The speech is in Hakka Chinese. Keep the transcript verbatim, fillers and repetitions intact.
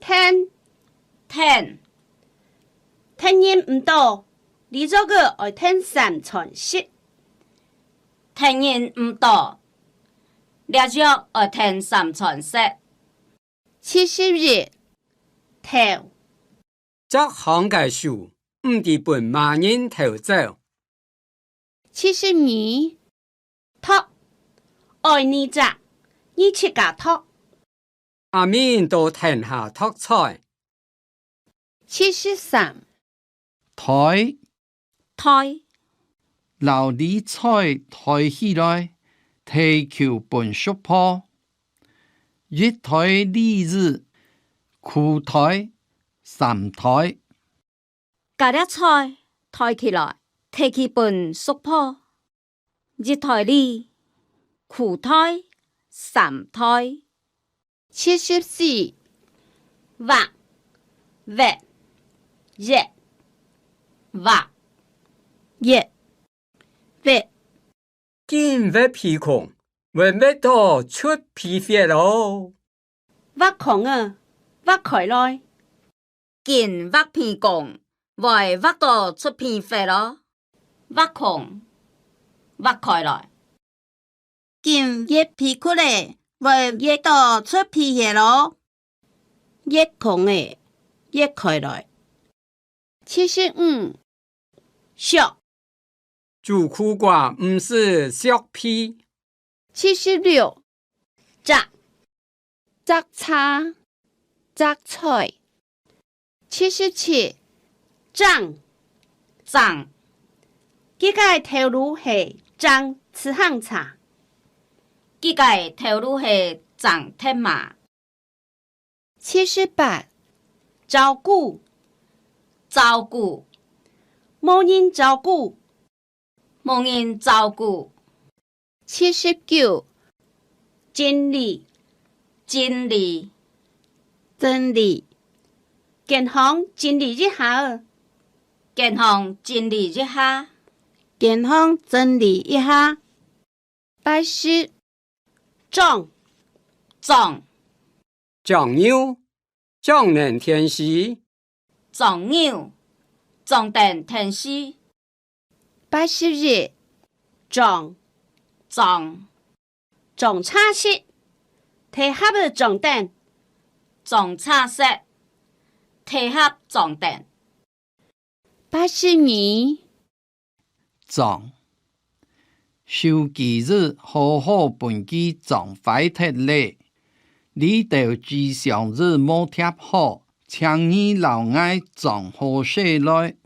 𢯭，𢯭。𢯭人毋多，俚做个愛𢯭三餐食。𢯭人毋多，這約愛𢯭三餐食。七十一，偷。 著項个手，毋知分麼人偷走。七十二，擇，愛你擇，你自家擇。阿明到田下擇菜。七十三，袋，袋。摎李菜袋起來，提去分叔婆。一袋李子，褲袋，衫袋。 摎這菜袋起來，提去分叔婆。一袋李，褲袋，衫袋。七十四，挖，挖，一，挖，一，挖。 緊挖鼻空，會挖到出鼻血哦。挖空仔，挖開來。緊挖鼻空，會挖到出鼻血哦。挖空，挖開來。緊挖鼻窟仔，會挖到出鼻血哦。挖空仔，挖開來。 七十五，削。煮苦瓜毋使削皮。七十六，摘。摘茶，摘菜。七十七，摻。摻。佢个頭路係摻自行車。佢个頭路係摻鐵馬。 七十八，照顧。照顧。無人照顧。無人照顧。七十九，整理。整理。整理。間房整理一下仔。間房整理一下。間房整理一下。 八十，掌。掌。掌牛，掌等田時。掌牛，掌等田時。八十一，裝。裝。裝車式，鐵盒仔裝等。裝車式，鐵盒裝等。 八十二，裝。手機仔好好分佢裝壞忒咧，這兜紙箱仔無貼好，請你摎𠊎裝好勢來。